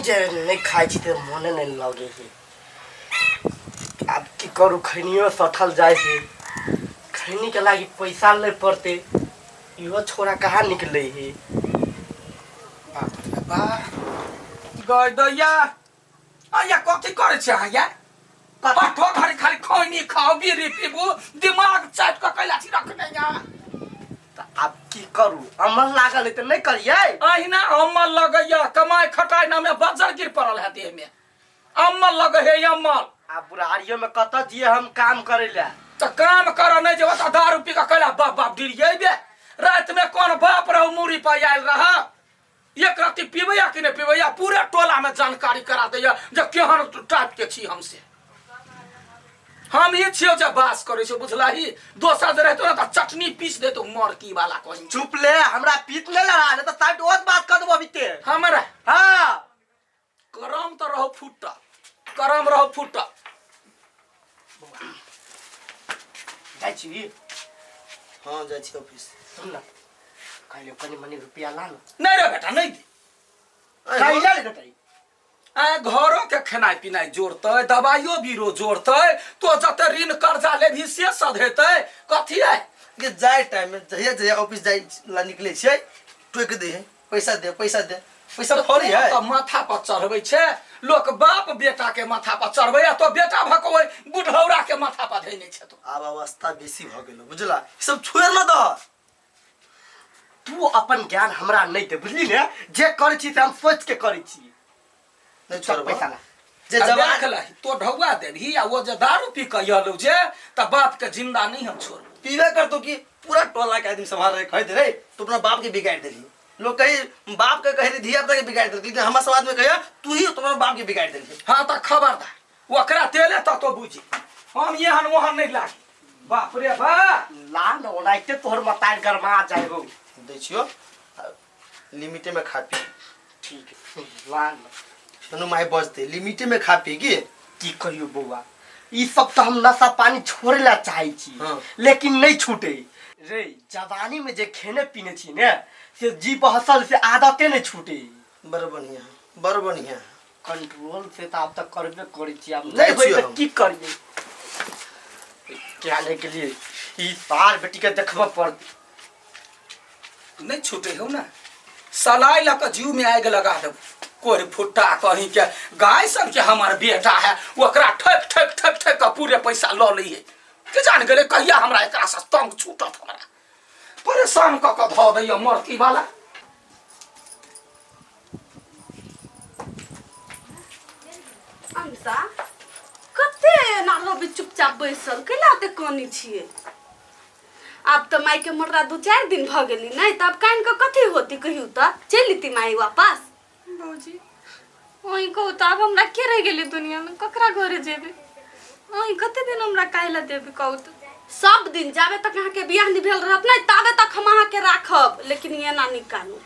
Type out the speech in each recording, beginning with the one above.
जे नहि खाइ छी तऽ मोने नहि लगै है। आब की करू, खैनियो सठल जाइ है, खैनीके लागि पैसा लै पड़तै। इहो छोरा कहाँ निकलै है। बाप रे बा, गय दैया आया, कथी करै छै अहाँ या? पाठो घड़ी खाली खैनी खाओ, बीड़ी पीबू, दिमाग चाटि कऽ कैला छी रखने या? तऽ आब की करू, अमल लागल है तऽ नहि करियै? अहिना अमल लगैया, कमाइ खटाइ नामे बज्जर गिर पड़ल है देह में, अमल लगे हे अमल। आ बुढ़ारियो में कतऽ जिये हम काम करे ला? तऽ काम करऽ नहि जेबऽ तऽ दारू पी कऽ कैला बाप बाप डिरियेबे? राति में कोन बाप रहू मूड़ी पर आयल रह? एक रत्ती पीबैया कि नहि पीबैया, पूरे टोला में जानकारी करा दैया जे केहन टाइप के छी हम। से हम ही छियौ जे बास करै छियौ, बुझलही? दोसर जे रहितौ ने तऽ चटनी पीस देतौ मरकी वाला कहीं। चुप ले, हमरा पीत नहि लड़ा, नहि तऽ साइड ओत बात कर देबो अभी ते। हमरा हाँ। करम तऽ रहो फुटल, करम रहो फुटल। जाइ छी। हाँ, जाइ छी ऑफिस। सुन न, कहलियौ कनि मनि रुपया ला न। नहि रे बेटा, नहि दे। कैला नहि देतै? आ घरो के खेनाइ पिनाइ जोड़तै, दवाइयो बीरो जोड़तै, तो जते ऋण कर्जा लेबही से सधेतै, कथी है? के जाय टाइम में जहिया जहिया ऑफिस जाय ला निकले छियै, टोकि दे है, पैसा दे, पैसा दे, पैसा थोड़ी है। तऽ माथा पर चढ़बै छै लोक, बाप बेटा के माथा पर चढ़बै आ तो बेटा भऽ कऽ ओहि बुढ़ौरा के माथा पर धैने छै तो। आब अवस्था बेसी भऽ गेलो, बुझला? ई सब छोड़ि न दह। तू अपन ज्ञान हमरा नहि दे, बुझली ने? जे करै छी से हम सोचि के करै छी। नहि छोड़ब। पैसा ला। जे आ जवान देख लही, तो ढौआ देबही आ ओ जे दारू पी कऽ अयलौ जे, तऽ बाप के जिंदा नहि हम छोड़ब। पीबे करतो कि पूरा टोला के आदमी संभाल रहे, कह दे रे तू अपना बाप के बिगाड़ देली। लोग कही बाप के कहे धिया पुता के बिगाड़ देली, लेकिन हमारा समाज में कहे तू ही तुम्हारा बाप के बिगाड़ देली। हाँ तऽ खबरदार, ओकरा तेले तऽ तो बुझी हम एहन ओहन नहि लागी। बाप रे बा। ला न, ओनाहिते तोहर मतार गरमा जाय हो। दै छियो, लिमिटे में खा पी। ठीक है, ला न। सुनू माय बजते, लिमिटे में खा पी की। की कहियो बौआ, ई सब तऽ हम नशा पानी छोड़े ला चाहे छी। हाँ। लेकिन नहीं छूटे रे। जवानी में जे खेने पीने छी ने, से जी बहसल से आदते नहीं छूटे। बड़ बढ़िया, बड़ बढ़िया। कंट्रोल से तऽ आब तक करबे करै छी, आब जाइ नहि होई छियौ तऽ हम। की करियै? क्या के लिए ई सार बेटी के देखबऽ पड़तै। नहीं छूटे हो ना, सलाई लऽ कऽ जीव में आगि लगा देब। कोई फुट्टा कहीं के गाय सब के हमार बेटा है, ओकरा ठक ठक ठक ठक कऽ पूरे पैसा लऽ लइए के जान गेलै कहिया हमरा एकरा से तंग छूटत। हमरा परेशान कऽ कऽ धऽ दैया मरती वाला। अंसा, कते एना रहबै चुपचाप बैसल? कैला एते कानै छियै? आब तऽ मायके मरला 2-4 दिन भऽ गेली नहि तऽ आब कानि कऽ कथी होती? कहियौ तऽ चलि एती माय वापस। भौजी, अहीं कहू तऽ आब हमरा के रहि गेलै दुनियामे? ककरा घरे जेबै? अहीं कते दिन हमरा काहे लए देबै, कहू तऽ? सब दिन जाबे तक अहाँके बियाह नहि भेल रहत नहि, ताबे तक हम अहाँके राखब, लेकिन एना नहि कानू।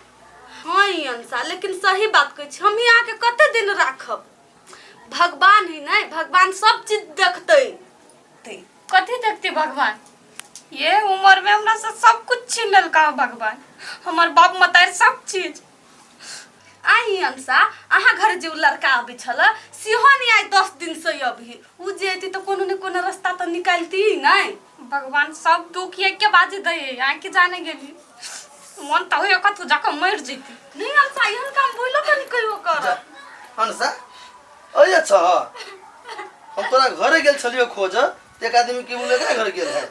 हँ ई अंशा, लेकिन सही बात कहै छी, हमही अहाँके कते दिन राखब? भगवान ही नहि, भगवान सब चीज देखतै। कथी देखते भगवान? ये उम्र में हमरा से सब कुछ छीन लेलका भगवान, हमर बाप मतार सब चीज। आई अंशा, अहाँ घर जे उ लड़का अबै छल सेहो नहि आइ 10 दिन से अभी। उ जे अयती तऽ कोनो ने कोनो रास्ता तऽ निकालती नहि। भगवान सब दुख एके बाजी दै है, अहाँ के जाने गेली मन तऽ होइए कतहु जाकऽ मरि जैती। नहीं अंशा, एहन काम बोलो तऽ नहि कहियो करब। अंशा, अरे अच्छा, हम तोरा घरे गेल छलियो खोज, एक आदमी के बोले घर गेल है।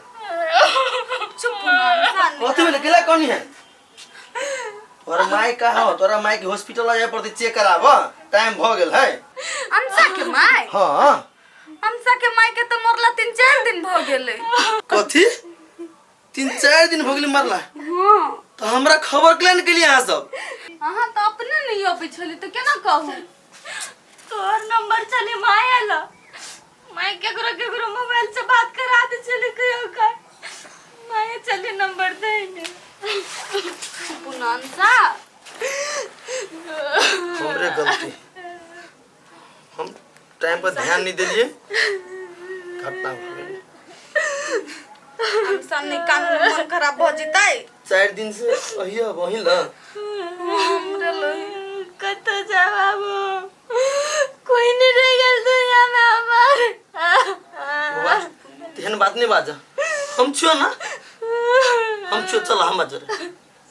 चुप ना अंशा, नहीं। कथी भेलै? केला कनी है? तोरा माय कहाँ हो? तोरा माय के हॉस्पिटल जाय पड़तै, चेक कराब, टाइम भ गेल है। अंशा के माय? हाँ। अंशा के माय के तऽ मरला 3-4 दिन भ गेलै। कथी, 3-4 दिन भ गेलै मरला? हाँ। तऽ हमरा खबर केला ने केलियै अहाँ सब? अहाँ तऽ अपने नहीं अबै छली तऽ केना कहू? तोहर नंबर छले my आयल, my केकरो केकरो मोबाइल से बात करा दे छले, कहियो का my चले नंबर दे ने। पुनंसा। हमरे गलती, हम टाइम पर ध्यान नहीं देलिए, घटना भ गेलै। हम सामने कानून मन खराब भ जेतै। 4 दिन से अहिया वही ल हमरे लई कतऽ जाब आब? कोई नहीं रह गेल दुनिया में हमार। बौआ, तेहन बात नहीं बाज, हम छियो ना, हम छियो, चल हमरा जोरे।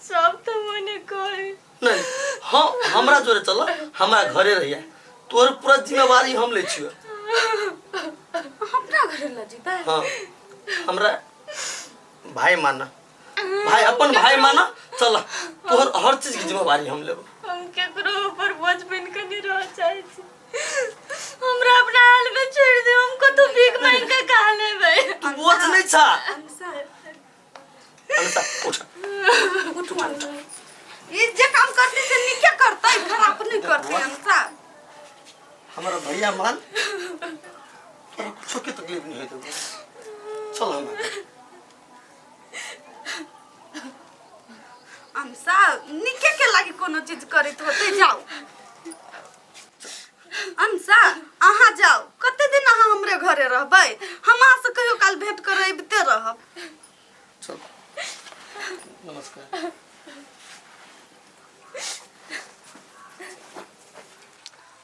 सब तो मने कोई नहीं, हाँ हमरा जोरे चल, हमरा घरे रहिया, तोहर पूरा जिम्मेवारी हम ले छियो। अपना घरे ल जेबै? हाँ, हमरा भाई माना, भाई अपन भाई माना, चल तोहर हर चीज की जिम्मेवारी हम लेब। हम केकरो ऊपर बोझ बन के नहीं रह चाहे छी, हमरा अपना हाल में छोड़ दे, हम कतौ भीख मांग के खा लेबै। तू बोझ नहीं छा। अंशा। अंशा उठ। उठू अंशा, ई जे काम करते से नीके करतै, खराब नहीं करतै अंशा। हमारा भैया मान, तोरा कुछो के तकलीफ नहीं होते, चल हमारा। अंशा नीके के लागी कोनो चीज करैत होतै। जाउ अंशा, अहाँ जाउ, कते दिन अहाँ हमरे घरे रहबै? हम अहाँ से कहियो काल भेंट करे अबिते रहब। चल, नमस्कार।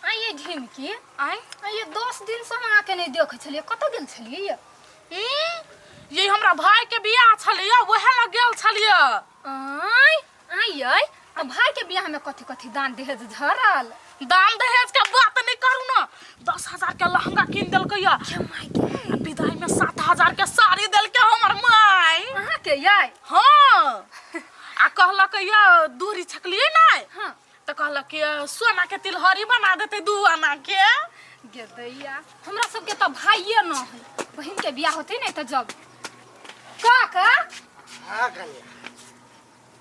आइए ढिमकी, आइ आइए, 10 दिन से हम अहाँके नहि देखै छलियै, कतऽ गेल छलियै ये? ये हमरा भाई के बियाह छलैया, वएह लग गेल छलियै। आइ आइए, तऽ भाई के बियाह में कथी कथी दान दहेज झरल? दान दहेज के बात नहीं करू ना, 10,000 के लहंगा कीन देलकै या, आ विदाई में 7,000 के साड़ी देलकै हमर माय। अहाँके यै? हाँ, आ कहलक या दूरी छकलियै नै। हाँ। तऽ कहलक कि सोना के तिलहरी बना देतै 2 आना के। गे दैया, हमरा सबके तऽ भाइये न है, बहिन के बियाह होतै ने तऽ जब काका। हाँ कन्या।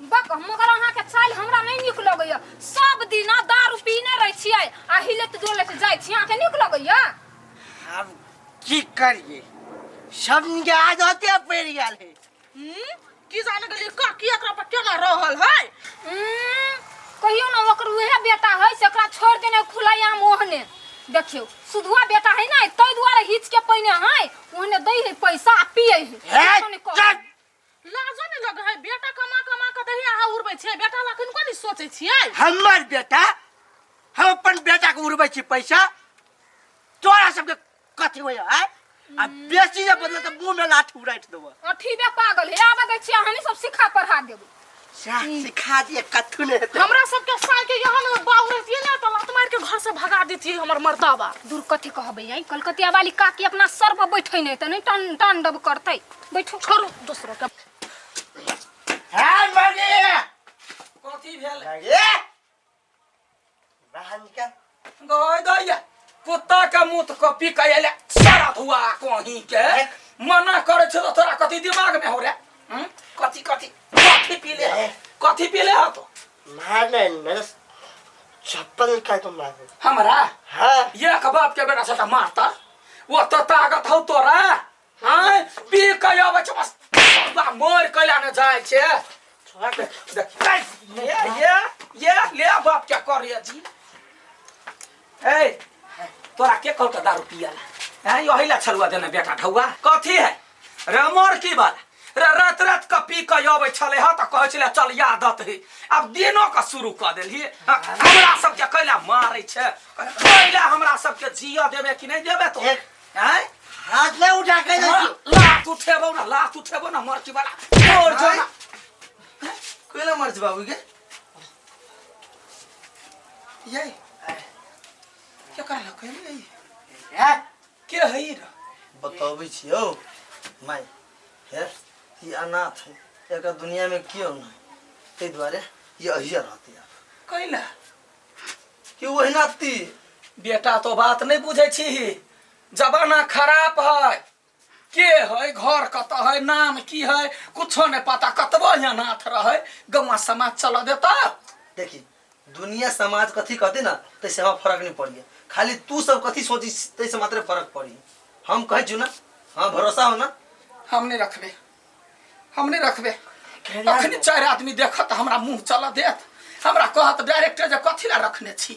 बक, मगर अहाँके चालि हमरा नहि नीक लगैया। सब दिना दारू पीने रहै छियै आ हिलैत डोलैत जाइ छी, अहाँके नीक लगैया? आब की करिए, सब के आदते पड़ि गेल है। की जाने गेलियै काकी एकरा पर केना रहल है। कहियो ना ओकर उहे बेटा है से एकरा छोड़ देने खुलायाम ओहने। देखियो सुधुआ बेटा है ना, ताहि दुआरे हिच के पहिने है ओहने दै है पैसा आ पियै है। हे, किछो नहि कहै। चल। लाजो नहि लगै है, बेटा कमा कमा के दही अहाँ उड़बै छियै, बेटा ला किनको नहि सोचै छियै। हमर बेटा, हम अपन बेटा के उड़बै छी पैसा, तोरा सबके कथी होइया आय? आ बेसी जे बदले तऽ मुंह में लाठी उड़ाटि देबो। अथी बे पागल है, आबे दै छियै, हमही सब सिखा पढ़ा देबै। सएह सिखा दिए, कथू नहि हेतै। हमरा सबके साय के यहाँ बाउ रहतियै ने तऽ लात मारि के घर से भगा देतियै हमर मर्दाबा। दूर कथी कहबै, आई कलकतिया वाली काकी अपना सर पर बैठै नहि तऽ नहि टन तांडव करतै। बैठू। छोड़ू दोसरो के। हे मगे। कथी भेल? मगे बाहर निकल। गय दैया कुत्ता के मुँह तऽ कपी के अयले सारा धुआ कहीं के मना करे छै तऽ तोरा कथी दिमाग में हो रे? हम्म? कथी कथी कथी पीले ह? कथी पीले ह तो? मारने मेरे चप्पल निकाल के मार। हमरा? हाँ। एक बाप के बेटा से तऽ मारता, वो तो ताकत हौ तोरा। हाँ, पी के अबै छै बस मर कैला ने जाइ छै। देख देख, ये ये ये ले बाप क्या कर रही जी। ए तोरा के कहलकै दारू पियला? हैं, यही ला छलुआ देने बेटा ढौआ कथी है रे मोर की बात रे? रात रात के पी के अबै छलै ह तऽ कहै छलै चल आदत है, आब दिनो के शुरू कऽ देलही। हमरा सबके कैला मारै छै, कैला हमरा सबके जिय देबे कि नहि देबे तो? हैं, हाथ नहीं उठा के लात उठेबौ ना, लात उठेबौ ना मरची वाला तोर जो ना। कोइला मर्च बाबू के ये के करल कहली हैं? के है रे? बतबै छियौ माय, हे ई अनाथ है, एकर दुनिया में केओ नहीं, ताहि दुआरे ई अहिया रहतै आब। कैला? कि ओहिना ती बेटा तो बात नहीं बुझै छी, जमाना खराब है, के है घर कत है नाम की है कुछो नहीं पता, कतबो अनाथ रहे गौवा समाज चल देता। देखी दुनिया समाज कथी कहते ना तैसे हमरा फर्क नहीं पड़ी, खाली तू सब कथी सोची तैसे मात्र फर्क पड़ी। हम कहै छु ना, हाँ भरोसा हो ना। हम नहीं रखबे, हम नहीं रखबे। अखनी 4 आदमी देखत हमरा मुंह चल देत, हमरा कहत डायरेक्टर जे कथी ला रखने छी,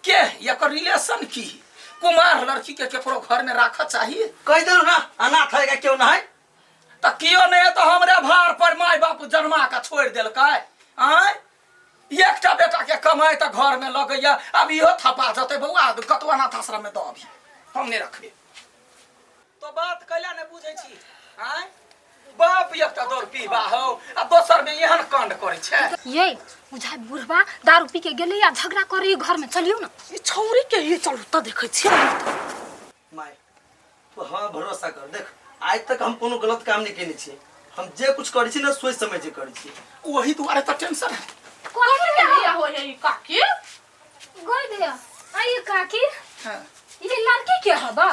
के एकर रिलेशन की, कुमार लड़की के केकरो घर में राख चाहिए? कह देलू ना अनाथ है क्यों ना है। त कियो नहीं तो हमरे भार पर माय बाप जन्मा के छोड़ देलकै। आय एकटा बेटा के कमाइ तऽ घर में लगैया, अब इहो थपा जतै बौआ, कतौ अनाथ आश्रम में दऽ अबही, हम नहि रखबे। तो बात कैला नहि बुझै छी? आँय, बाप एकटा दौड़ पीबा हौ आ दोसर में एहन कांड करै छै। ये बुझाइ बुढ़बा दारू पी के गेलै आ झगड़ा करै घर में, चलियौ ना। ई छौरी के ये चलू तऽ देखै छियै। माय, तू हमरा भरोसा कर, देख आज तक हम कोनो गलत काम नहीं केने छी, हम जे कुछ करै छी ना सोच समझ के करै छी। ओही दुआरे तऽ टेंशन है। कथी के बियाह होय है ई काकी? गई भैया आई काकी। हाँ। ये लड़की के हबा?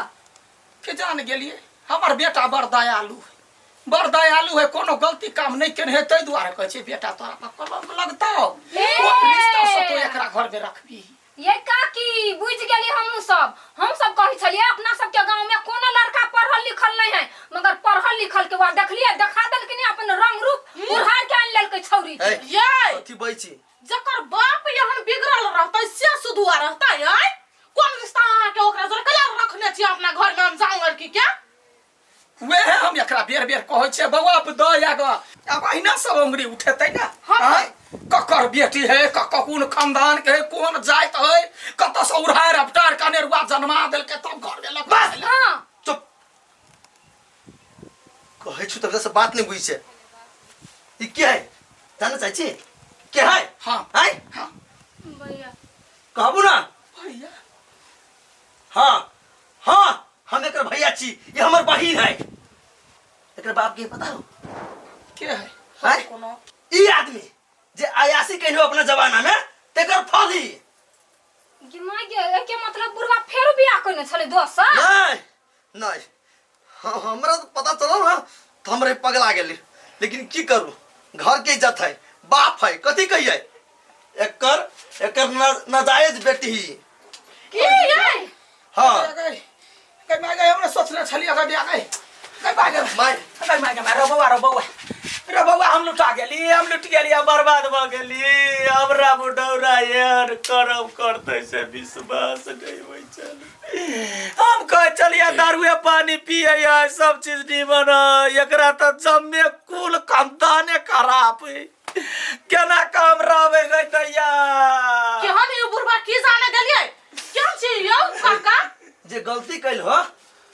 के जान गेलिए, हमर बेटा बड़ दयालु है, बड़ दयालु है, कोनो गलती काम नहीं केने है, ताहि दुआरे कहै छै बेटा तोरा पर कलंक लगतौ, ए! कोन रिश्ता से तू एकरा घर में रखबी? ये काकी बुझ गेली हमहूँ सब, हम सब कहै छलियै अपना सबके गाँव में कोनो लड़का पढ़ल लिखल नहीं है, मगर पढ़ल लिखल के बाद देखलियै देखा देलखिन अपन रंग रूप उड़ार के आनि लेलकै छौरी के। ए, ये कथी बजै छी? जकर बाप एहन बिगड़ल रहतै से सुधुआ रहतै? आय कोन रिश्ता अहाँके ओकरा जर कला रखने छी अपना घर में अनजान लड़की के? वएह हम एकरा बेर बेर कहै छियै बौआ दऽ आग, आब अहिना सब अंगुरी उठेतै ने। हाँ। आँय, ककर बेटी है, ककर कोन खानदान के है, कोन जाति है, कतऽ से उड़ाय रपटार कनेरुआ जन्मा देलकै तब घर में लग। बस। हाँ। चुप, कहै छु तब से बात नहीं बुझै छै। ई के है जानै चाहै छी के है? हाँ। आँय? हाँ। भैया। कहबू ना। भैया। हाँ हाँ, हम एकर भैया छी, ये हमर बहिन है। एकर बाप के पता हो के है? आँय? कोनो ई आदमी जे अयासी कहनो अपना जमाना में तेकर फल ही। गे माय गे, एके मतलब बुढ़वा फेरो बियाह कइने छलै दोसर? नहीं नहीं, हाँ, हमरा तो पता चलल ना तो हमरे पगला गेली, लेकिन की करू, घर के इज्जत है, बाप है, कथी कहिए, एकर एकर नाजायज बेटी ही। ई ये हाँ। गई गई माय गई, हमरा सोचने छलियै गई बियाह गई गई माय गई। माय। गई माय गई, रो बौआ, रो बौआ, रो बौआ, हम लुटा गेली, हम लुट गेली, हम बर्बाद भऽ गेली, हमरा बुढ़ौरा एहन करम करतै से विश्वास नहि होइ छल। हम कहै छलियै दारुए पानी पियै है, सब चीज निमन है, एकरा तऽ जम्मे कुल खानदाने खराब है, केना काम रहबै गई दैया? केहन ई बुढ़बा की जाने गेलियै, केहन छी यौ काका? जे गलती कैल हो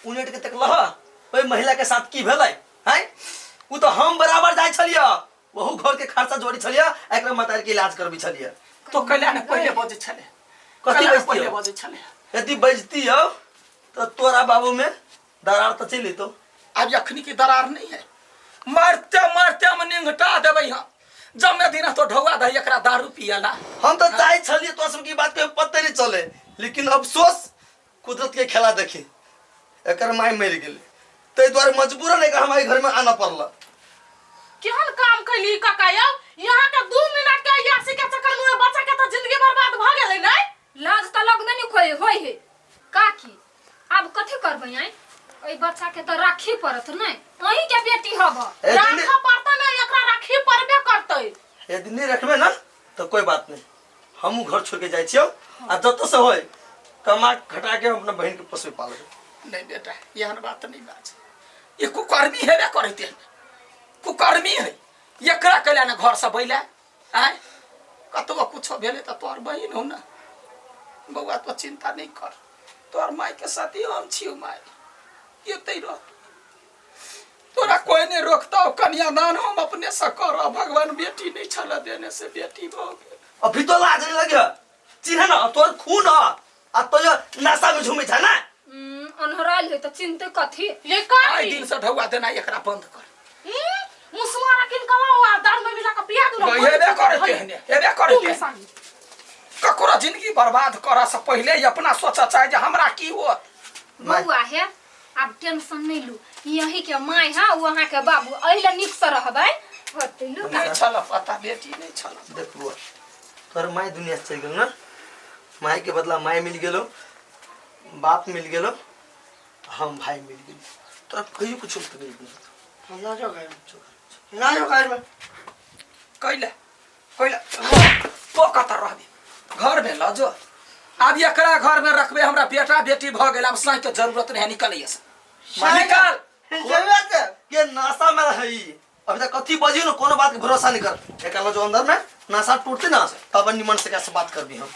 उनेट के तकलह ओहि महिला के साथ की भेलै हैं? उ तो हम बराबर जाइ छलियै, वहु घर के खर्चा जोड़ी छलियै, एकरा मतारी के इलाज करबी छलियै। तो कैला ने पहिले बजै छलै? कथी कैला ने बजती पहिले हो? बजै छलै? यदि बजती हो तो तोरा बाबू में दरार तो चलि तो। आब अखनी की दरार नहीं है, मारते मारते हम निंगटा देबै, हम जमे दिन तो ढौआ दही एकरा दारू पियला। हम तो चाहे छलियै तोरा सबके बात के पते नहीं चले, लेकिन अफसोस कुदरत के खेला देखी एकर माय मरि गेलै, ताहि दुआरे मजबूरन एकरा हमारे घर में आना पड़ल। केहन काम कैली काका यौ? यहाँ के 2 मिनट के अय्यासी के चक्कर में बच्चा के तो जिंदगी बर्बाद भ गेलै नै? लाज तऽ लगबे नहि कोइ होइ है काकी, आब कथी करबै? आँय, एहि बच्चा के तऽ राखी पड़त नहि, अहीं के बेटी हब। राखऽ पड़तै नै, एकरा राखी पड़बे करतै। यदि नहीं रखबे ना तो कोई बात नहीं, हमहूँ घर छोड़ के जाइ छियौ आ जतऽ से होय कमा घटा के हम अपना बहिन के पोसबे पालबे। नहीं बेटा, एहन बात नहीं बात, ये कुकर्मी हेबे करैत है, कुकर्मी है, एकरा कैला ने घर से बैला? आँय, कतबो कुछो भेलै तऽ तोहर बहिन हो ना बौआ, तो चिंता नहीं कर, तोहर माय के साथी हम छियौ माय, एतै रह, तोरा कोई नहीं रोकता, कन्यादान हम अपने से करब, भगवान बेटी नहीं छल देने से बेटी भऽ गेल। अभी तो लाज नहीं लगे, चिन्ह ना तोर खून ह आ तो नशा में झूमे छ ना। अन्हराइल है तऽ चिन्हते कथी? ये काकी, आइ दिन से ढौआ देना एकरा बंद कर। मुसमारा किन कलाओ आ दारू में मिला के पिया दू। हेबे करते हेने, हेबे करते, ककरो जिंदगी बर्बाद करऽ से पहिले ही अपना सोचऽ चाही जे हमरा की होत। बौआ हे, आब टेंशन नहीं लू, यही के माय है वो अहाँ के बाबू, एहि ला नीक से रहबै होतै लू। नहीं छल पता बेटी, नहीं छल। देख बुआ, तोहर माय दुनिया से चलि गेल ना, माय के बदला माय मिल गेलो, बाप मिल गेलो, हम भाई मिल गेलो, तोरा कहियो कुछ तकलीफ नहीं होतो। ना जो घर में, ना जो घर में। कैला कैला तो कतऽ रहबे? घर में लऽ जो, आब एकरा घर में रखबे, हमरा बेटा बेटी भऽ गेल, आब साँइ के जरूरत नहीं है, निकल से निकल। जरूरत के नशा में रही। अभी तक कथी बजियो ना कोनो बात के भरोसा नहीं कर। एक जो अंदर में नशा टूटते ना तब निमन से कैसे बात करबी हम।